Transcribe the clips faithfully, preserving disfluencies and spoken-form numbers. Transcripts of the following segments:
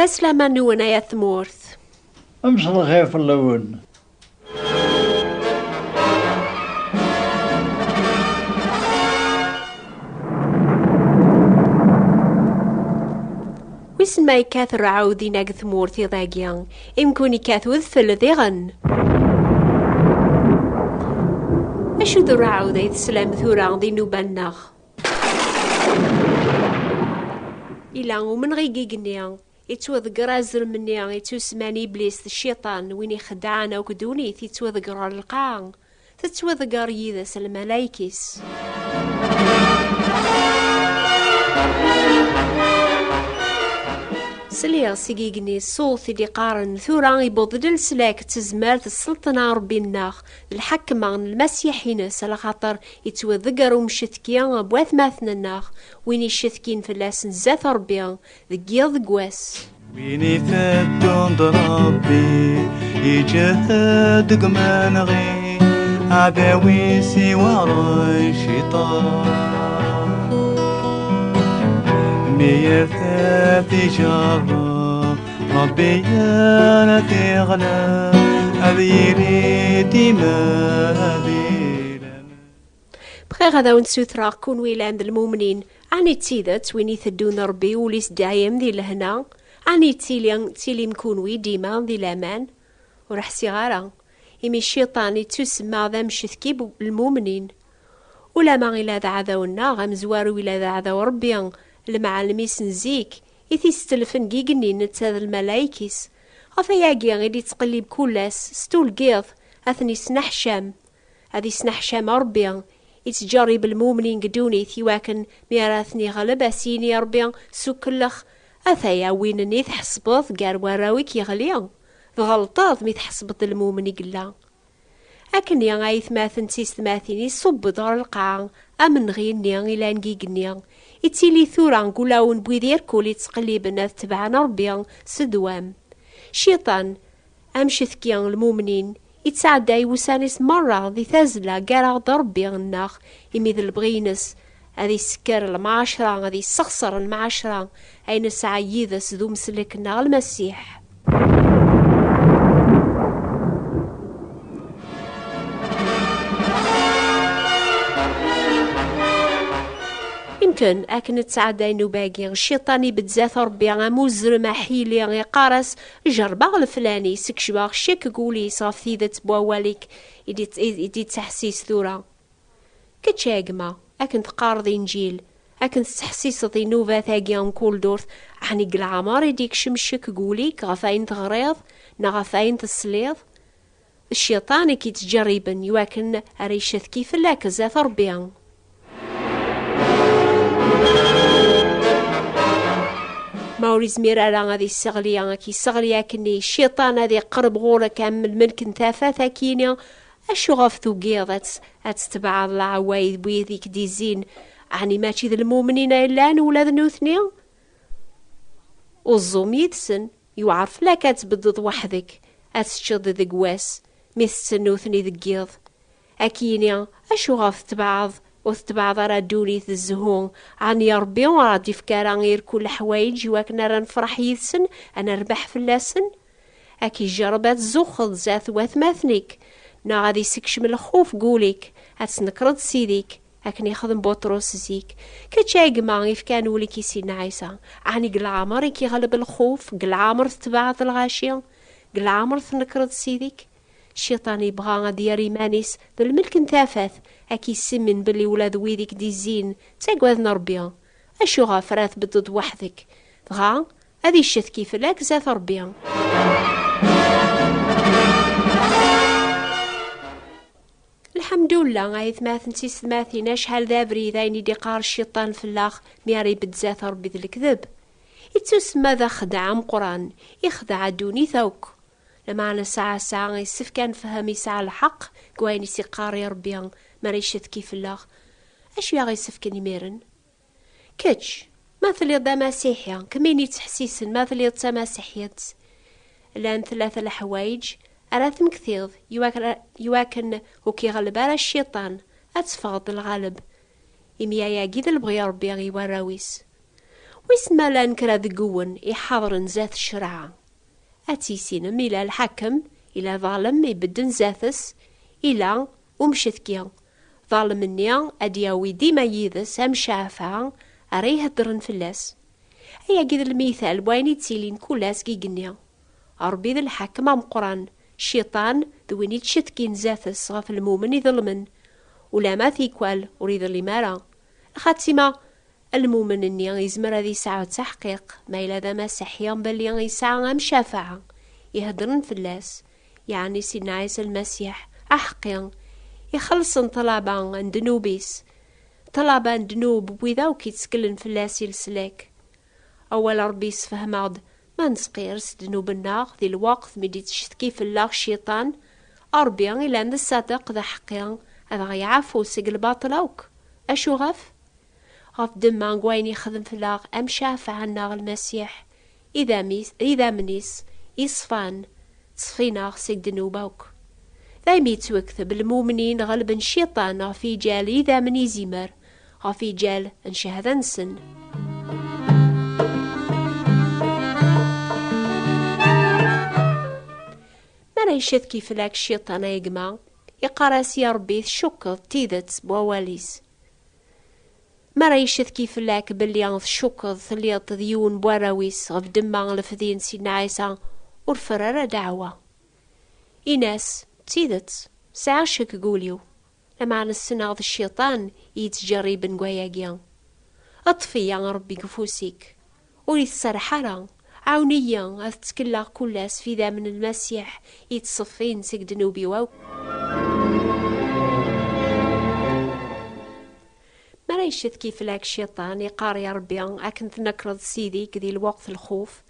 Aslama-nwen ay at tmurt. Amek lxir fell-awen? Wissen ma yekkat rrɛud dinna deg tmurt iḍ-agi, imkun yekkat udfel diɣen. Acu d rrɛud ay teslam tura di nnuba-nneɣ? Ila umenɣi n yigenni, ittwaḍegger azrem-nni ittusemman Iblis d Cciṭan, win ixeddɛen akk ddunit, ittwaḍegger ɣer lqaɛa, tettwaḍegger yid-s lmalayek-is. Sliɣ seg yigenni ṣṣut i d-iqqaren, tura iwweḍ-d leslak d tezmert d sselṭna n Ṛebbi-nneɣ, d lḥakma n Lmasiḥ-ines, alaxaṭer ittwaḍegger umcetki n watmaten-nneɣ, win icetkin fell-asen zdat Ṛebbi, deg yiḍ deg wass. Win iteddun d Ṛebbi, iǧhed deg umenɣi, aɛdaw-is iweɛṛen Cciṭan. Mi yertad ijerreb, Ṛebbi ara t-iɣleb, ad yili dima di laman. Bɣiɣ ad awen-d-sutreɣ, kunwi yellan d lmumnin, ɛni d tidet win iteddun d Ṛebbi ul-is dayem di lehna? Ɛni yettili, tettilim kunwi dima di laman? Ur ḥsiɣ ara, imi Cciṭan yettusemma d amcetki n lmumnin. Ulama ila d aɛdaw-nneɣ amezwaru, ila d aɛdaw Ṛebbi, lemɛellem-is n zik, i t-istelfen deg igenni netta d lmalayek-is. Ɣef ayagi i d-ittqellib kul ass, s tulgiḍ, ad ten-isneḥcam. Ad isneḥcam Ṛebbi, ittǧerrib lmumnin deg ddunit, iwakken mi ara ten-iɣleb, ad s-yini Ṛebbi s ukellex, ataya win-nni tḥesbeḍ gar warraw-ik yeɣli. Tɣelṭeḍ mi tḥesbeḍ lmumen i yella. Akken-nni, aytmaten d tiysetmatin, iṣubb-d ɣer lqaɛa amenɣi-nni ilan deg igenni. Ittili tura deg ulawen n wid irkul ittqelliben ad tebɛen Ṛebbi s ddwam. Cciṭan, amcetki n lmumnin, ittɛedday wussan-is merra di tazzla gar-aɣ d Ṛebbi-nneɣ, imi d lebɣi-ines ad isekker lemɛacra, ad yessexṣer lemɛacra ay nesɛa yid-s d umsellek-nneɣ Lmasiḥ. Imken akken ad tesɛedday nnuba-agi, Cciṭan ibedd zdat Ṛebbi am uzrem aḥili, iqqar-as: "Jerrbeɣ leflani, sekcmeɣ ccek deg wul-is ɣef tidet n wawal-ik i d-, i d-, i d-ittḥessis tura." Kečč a gma, akken teqqareḍ Inǧil, akken tettḥessiseḍ i nnubat-agi mkul durt, ɛni deg leɛmer i d-ikcem ccek deg wul-ik ɣef ayen teɣriḍ neɣ ɣef ayen tesliḍ? D Cciṭan i k-ittǧerriben iwakken ara icetki fell-ak zdat Ṛebbi. Ma ur izmir ara ad isseɣli, ad k-isseɣli akkenni, Cciṭan ad iqerreb ɣur-k am lmelk n tafat, ad k-yini: "Acu ɣef tugiḍ ad tt-, ad tetbeɛeḍ leɛwayed n wid i k-d-izzin? Ɛni mačči d lmumnin ay llan ula d nutni? Uẓum yid-sen, yewɛer fell-ak ad tbeddeḍ weḥd-k, ad teččeḍ deg wass, mi tetten nutni deg yiḍ." Ad k-yini: "Acu ɣef tetbeɛeḍ, ur tetbeɛeḍ ara ddunit d zzhu? Ɛni Ṛebbi ur aɣ-d-ifka ara irkul leḥwayeǧ iwakken ara nefṛeḥ yid-sen, ad nerbeḥ fell-asen?" Ad k-ijerreb ad tzuxxeḍ zdat watmaten-ik, neɣ ad isekcem lxuf deg wul-ik, ad tnekreḍ Ssid-ik, akken ixdem Buṭrus zik. Kečč a gma ifkan ul-ik i Sidna Ɛisa, ɛni deg leɛmer i k-iɣleb lxuf, deg leɛmer tetbeɛeḍ lɣaci, deg leɛmer tnekreḍ Ssid-ik? Cciṭan yebɣa ad d-yerr iman-is d lmelk n tafat, ad k-yessimen belli ula d wid i k-d-izzin ttagaden Ṛebbi. Acuɣef ara tbeddeḍ weḥd-k? Dɣa ad icetki fell-ak zdat Ṛebbi. Lḥemdullah, aytmaten d tisetmatin, acḥal d abrid ayen i d-iqqar cciṭan fell-aɣ mi ara ibedd zdat Ṛebbi d lekdeb. Ittusemma d axeddaɛ ameqqran, ixdeɛ ddunit akk. Lameɛna saɛa saɛa yessefk ad nefhem yesɛa lḥeqq deg wayen i s-iqqar i Ṛebbi mi ara icetki fell-aɣ. Acu i aɣ-isefken imiren? Kečč, ma telliḍ d amasiḥi, kemmini ttḥessisen ma telliḍ d tamasiḥidt. Llan tlata leḥwayeǧ ara tmektiḍ iwakken, iwakken ur k-iɣelleb ara cciṭan, ad teffɣeḍ d lɣaleb. Imi ayagi d lebɣi Ṛebbi i warraw-is. Wissen ma llan kra deg-wen iḥeḍren zdat ccreɛ? Ad tissinem, ila lḥakem, ila ḍalem ibedden zdat-s, ila umcetki. Ḍalem-nni ad d-yawi dima yid-s amcafeɛ ara iheddren fell-as. Ayagi d lmital n wayen yettilin kul ass deg igenni. Ṛebbi d lḥakem ameqqran, cciṭan d win ittcetkin zdat-s ɣef lmumen iḍelmen. Ulama tikwal ur iḍlim ara. Lxatima, lmumen-nni yezmer ad yesɛu d taḥqiq, ma yella d amasiḥi belli yesɛa amcafeɛ iheddren fell-as, yeɛni Sidna Ɛisa Lmasiḥ aḥeqqi, ixellṣen ṭṭlaba n ddnub-is, ṭṭlaba n ddnub n wid akk yetteklen fell-as i leslak. Awal Ṛebbi yessefhem-aɣ-d ma nesqir s ddnub-nneɣ di lweqt mi d-yettcetki fell-aɣ cciṭan, Ṛebbi ilan d ṣṣadeq d aḥeqqi ad aɣ-yeɛfu seg lbaṭel akk. Acu ɣef? Ɣef ddemma n wayen yexdem fell-aɣ amcafeɛ-nneɣ Lmasiḥ, idam-is, idammen-is iṣfan, ttṣeffin-aɣ seg ddnub akk. Daymi yettwekteb, lmumnin ɣelben cciṭan ɣef iǧal idammen izimer, ɣef iǧal n cchada-nsen. Mi ara icetki fell-ak cciṭan, ay gma, iqqar-as i Ṛebbi tcukkeḍ d tidet n wawal-is. Mi ara icetki fell-ak belli tcukkeḍ telliḍ d yiwen n warraw-is ɣef ddemma n lefdi n Sidna Ɛisa, ur ferr ara ddeɛwa. Ini-as, d tidet, sɛiɣ ccek deg wul-iw. Lameɛna ssneɣ d cciṭan i yettǧerriben deg wayagi. Ṭṭef-iyi a Ṛebbi deg ufus-ik. Ur yi-tserreḥ ara. Ɛawen-iyi ad ttekleɣ kul ass f idammen n Lmasiḥ yettṣeffin seg ddnub-iw akk. Mi ara yeccetkif lak cciṭan, iqqar i Ṛebbi akken tnekreḍ s Sidi-k di lweqt lxuf.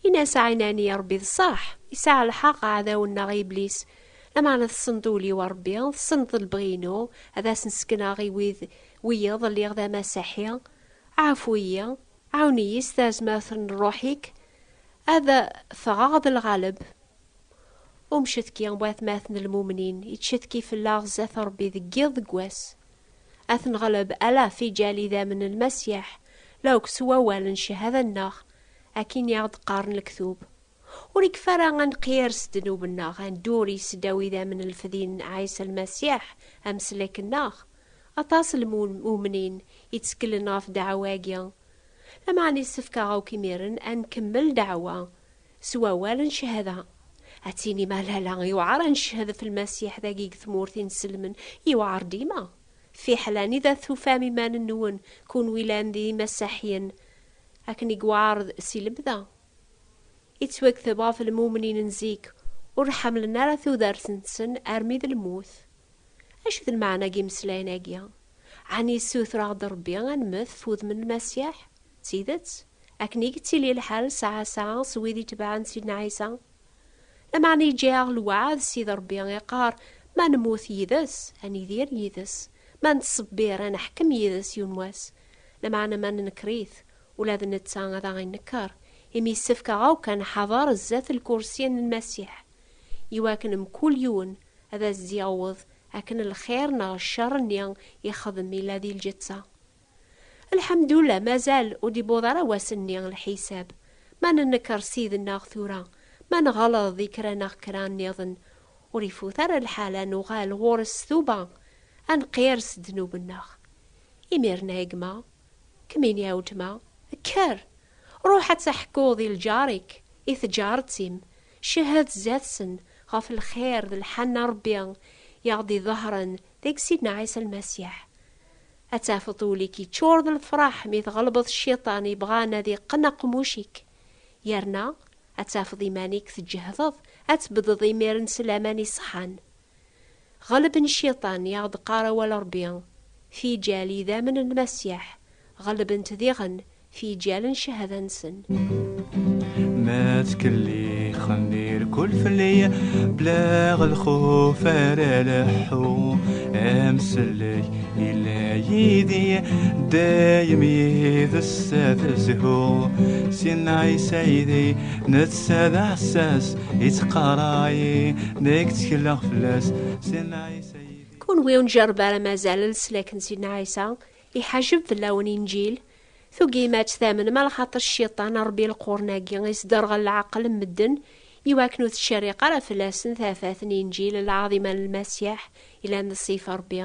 Ini-as ɛinani, Ṛebbi d ṣṣeḥ, yesɛa lḥeqq aɛdaw-nneɣ Iblis. Lameɛna tessneḍ ul-iw a Ṛebbi, tessneḍ lebɣi-inu, ad asen-sekneɣ i wid wiyeḍ lliɣ d amasiḥi. Ɛfu-yi, ɛawen-iyi s tazmert n Ṛṛuḥ-ik, ad ffɣeɣ d lɣaleb. Umcetki n watmaten n lmumnin yettcetki fell-aɣ zdat Ṛebbi deg yiḍ deg wass. Ad t-neɣleb ala f iǧal idammen n Lmasiḥ, la akk s wawal n cchada-nneɣ, akken i aɣ-d-qqaren lektub. Ur ikfi ara ad neqyir s ddnub-nneɣ, ad neddur i seddaw idammen n lefdi n Ɛisa Lmasiḥ, ameslak-nneɣ. Aṭas n lmumnin yetteklen ɣef ddeɛwa-agi. Lameɛna yessefk-aɣ akk imiren ad nkemmel ddeɛwa s wawal n cchada. Ad tinim, a lala, yewɛer ad ncehhed f Lmasiḥ dagi deg tmurt inselmen, yewɛer dima. Fiḥel anida tufam iman-nwen, kunwi lan d imasaḥyen, akken i yewɛer si lebda. Yettwakteb ɣef lmumnin n zik, ur ḥemmlen ara tudert-nsen armi d lmut. Acu d lmeɛna n yimeslayen-agi? Ɛni yessuter-aɣ-d Ṛebbi ad nemmet f udem n Lmasiḥ? D tidet, akken i yettili lḥal saɛa saɛa s wid itebɛen Sidna Ɛisa? Lameɛna yeǧǧa-yaɣ lweɛd Sidi Ṛebbi, iqqar, ma nemmut yid-s, ad nidir yid-s, ma nettṣebbir, ad neḥkem yid-s yiwen wass. Lameɛna ma nenker-it, ula d netta ad aɣ-inker, imi yessefk-aɣ akk ad nḥaḍer zdat lkursi n Lmasiḥ, iwakken mkul yiwen ad as-d-yaweḍ akken lxir neɣ ccer-nni ixdem illa di lǧetta. Lḥemdullah, mazal ur d-iwweḍ ara wass-nni n lḥisab. Ma nenker Ssid-nneɣ tura, ma nɣelḍ di kra neɣ kra nniḍen, ur ifut ara lḥal ad nuɣal ɣur-s s tuba, ad neqyir s ddnub-nneɣ. Imiren a gma, kemmini a weltma, kker, ruḥ ad teḥkuḍ i lǧar-ik, i tǧaret-im, cehhed zdat-sen ɣef lxir d lḥanna n Ṛebbi i aɣ-d-iḍehren deg Sidna Ɛisa Lmasiḥ. Ad tafeḍ ul-ik yeččur d lefraḥ mi tɣelbeḍ cciṭan yebɣan ad iqqen aqemmuc-ik. Yerna ad tafeḍ iman-ik tǧehdeḍ ad tebddeḍ imiren s laman iṣeḥḥan. Ɣelben cciṭan, i aɣ-d-qqar awal Ṛebbi, f iǧal idammen n Lmasiḥ, ɣelben-t diɣen f iǧal n cchada-nsen. Ma ttkellixen di lkul fell-i, bla lxuf ara leḥḥu, amsellek illa yid-i, dayem yid-s ad zhu. Sidna Ɛisa yid-i, netta d aɛessas, ittqaray, deg ttkellix fell-as, Sidna Ɛisa yid-i. Kunwi ur njerreb ara mazal leslak n Sidna Ɛisa, iḥajeb fell-awen Inǧil, Tugim ad tt-tamnem, ala xaṭer cciṭan, Ṛebbi lqurn-agi, isderɣel leɛqel n medden, iwakken ur tettcerriq ara fell-asen tafat n Inǧil lɛaḍima n Lmasiḥ, ilan d ṣṣif Ṛebbi.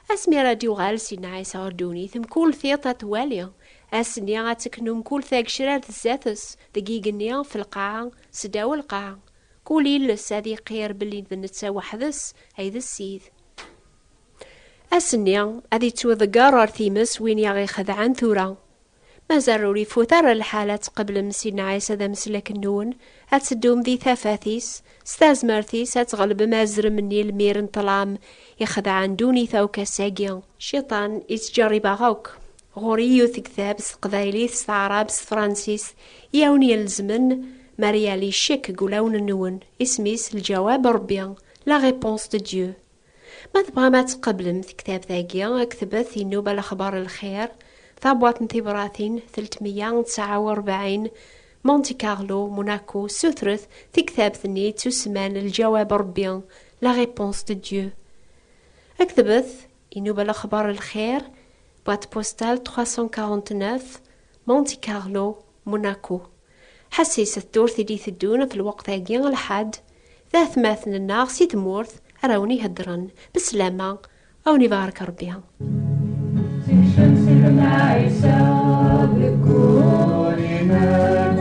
Asmi ara d-yuɣal Sidna Ɛisa ɣer ddunit, mkul tiṭ ad twali. Ass-nni ad teknu mkul tagecrart zdat-s, deg igenni, f lqaɛa, seddaw lqaɛa. Kul iles ad iqir belli d netta weḥd-s ay d Ssid. Ass-nni ad ittwḍegger ɣer times win i aɣ-ixedɛen tura. Mazal ur ifut ara lḥal ad tqeblem Sidna Ɛisa d ameslak-nwen, ad teddum di tafat-is, s tazmert-is ad tɣelbem azrem-nni lmir n ṭṭlam ixedɛen ddunit akk ass-agi. Cciṭan ittǧerrib-aɣ akk. Ɣur-i yiwet tektabt s teqbaylit, s taɛrabt, s tefransist, i awen-ilezmen, Maria li ccek deg wulawen-nwen, isem-is Lǧawab n Ṛebbi, La Réponse de Dieu. Ma tebɣam ad tqeblem tektabt-agi, ktbet i nnuba lexbar lxir, tabwaṭ n tibratin telt meyya u tesɛa u rebɛin, Monte Carlo, Monaco, sutret tiktabt-nni yettusemman Lǧawab n Ṛebbi, La Réponse de Dieu. Ktbet i nnuba lexbar lxir, boîte postale trois cent quarante-neuf, Monte Carlo, Monaco. Ḥesset ddurt i d-iteddun ɣef lweqt-agi, lḥedd d atmaten-nneɣ si tmurt ara wen-iheddren. Beslama, a wen-ibarek Ṛebbi. Sekcem Sidna Ɛisa deg wul-inek,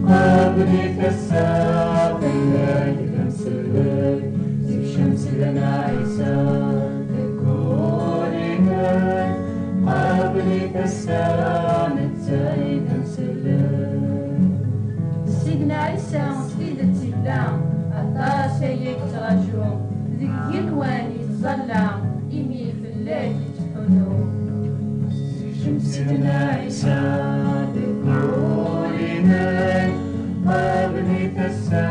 qabel-it ass-a fell-ak d amsellek. Sekcem Sidna Ɛisa deg wul-inek, qabel-it ass-a netta i d amsellek. Sidna Ɛisa s tidet yella, aṭas ay yettṛaju, deg yigenwan yettẓalla, imi fell-ak yettḥunnu. Sekcem Sidna Ɛisa deg wul-inek, qabel-it ass-a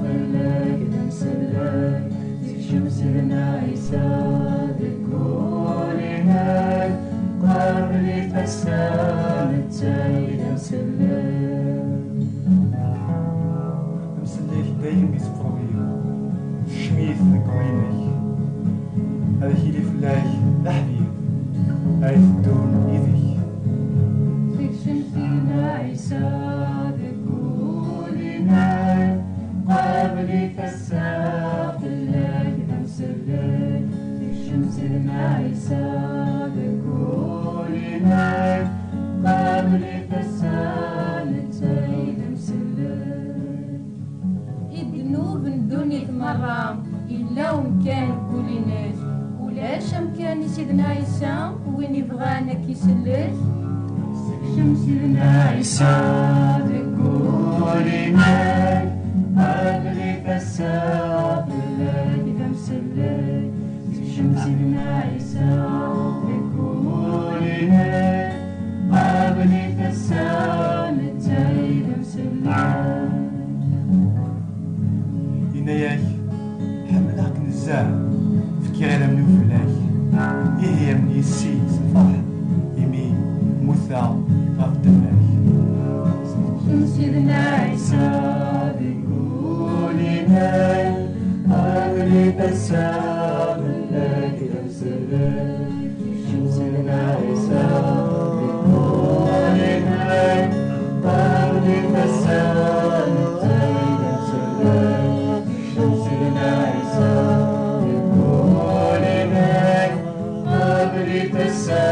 fell-ak d amsellek. Sekcem Sidna Ɛisa deg wul-inek, qabel-it ass-a netta i d amsellek. Amsellek dayem yettqerrib, kcem-it deg wul-inek, ad ak-yili fell-ak d aḥbib, ad iteddun yid-k. Sekcem Sidna Ɛisa deg wul-inek, qabel-it ass-a fell-ak d amsellek. Sekcem Sidna Ɛisa deg wul-inek, qabel-it ass-a netta i d amsellek. I ddnub n ddunit merra, yella umkan deg wul-inek. Ulac amkan i Sidna Ɛisa, win ibɣan ad k-isellek. Sekcem Sidna Ɛisa deg wul-inek, qabel-it ass-a fell-ak d amsellek. Sekcem Sidna Ɛisa deg wul-inek, qabel-it ass-a netta i d amsellek. Yenna-yak: "Ḥemmleɣ-k nezzeh, fkiɣ idammen-iw fell-ak. Ihi amen yis-i s lferḥ, imi mmuteɣ ɣef ddemma-k." Sekcem Sidna Ɛisa deg wul-inek, qabel-it ass-a fell-ak d amsellek. Sekcem Sidna Ɛisa deg wul-inek, qabel-it ass-a netta i d amsellek. Sekcem Sidna Ɛisa deg wul-inek, qabel-it ass-a